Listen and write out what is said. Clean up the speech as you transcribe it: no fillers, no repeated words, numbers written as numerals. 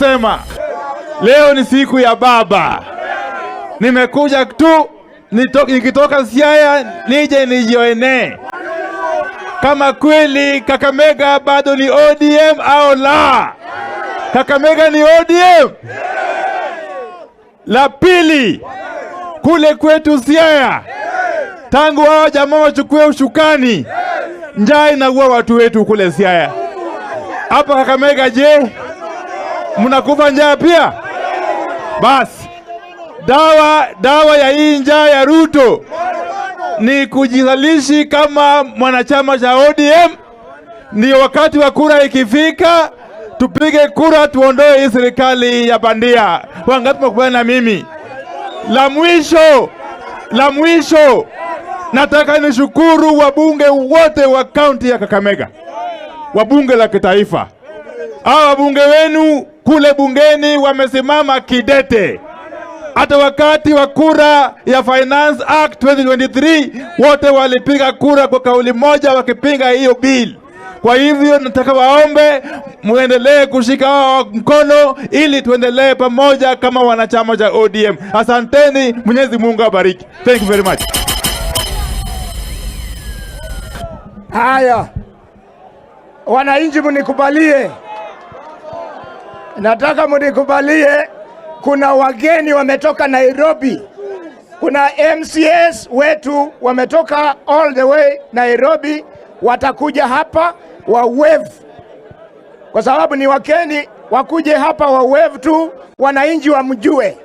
kusema leo ni siku ya baba. Nimekuja tu nikitoka Siaya nije nijionee kama kweli Kakamega bado ni ODM au la. Kakamega ni ODM. La pili, kule kwetu Siaya, tangu hao jamaa wachukue ushukani, njaa inaua watu wetu kule Siaya. Hapa Kakamega, je, mnakufa njaa pia? Basi dawa ya hii njaa ya Ruto ni kujizalishi kama mwanachama cha ODM. Ndio wakati wa kura ikifika, tupige kura tuondoe hii serikali ya bandia. Wangapi mnakubaliana na mimi? La mwisho, nataka nishukuru wabunge wote wa kaunti ya Kakamega, wabunge la kitaifa. Hawa wabunge wenu kule bungeni wamesimama kidete. Hata wakati wa kura ya Finance Act 2023, wote walipiga kura kwa kauli moja wakipinga hiyo bill. Kwa hivyo nataka waombe muendelee kushika hawa mkono ili tuendelee pamoja kama wanachama cha ODM. Asanteni, Mwenyezi Mungu awabariki. Thank you very much. Haya, wananchi mnikubalie, nataka mnikubalie. Kuna wageni wametoka Nairobi, kuna MCAs wetu wametoka all the way Nairobi, watakuja hapa wa wave, kwa sababu ni wageni, wakuje hapa wa wave tu, wananchi wamjue.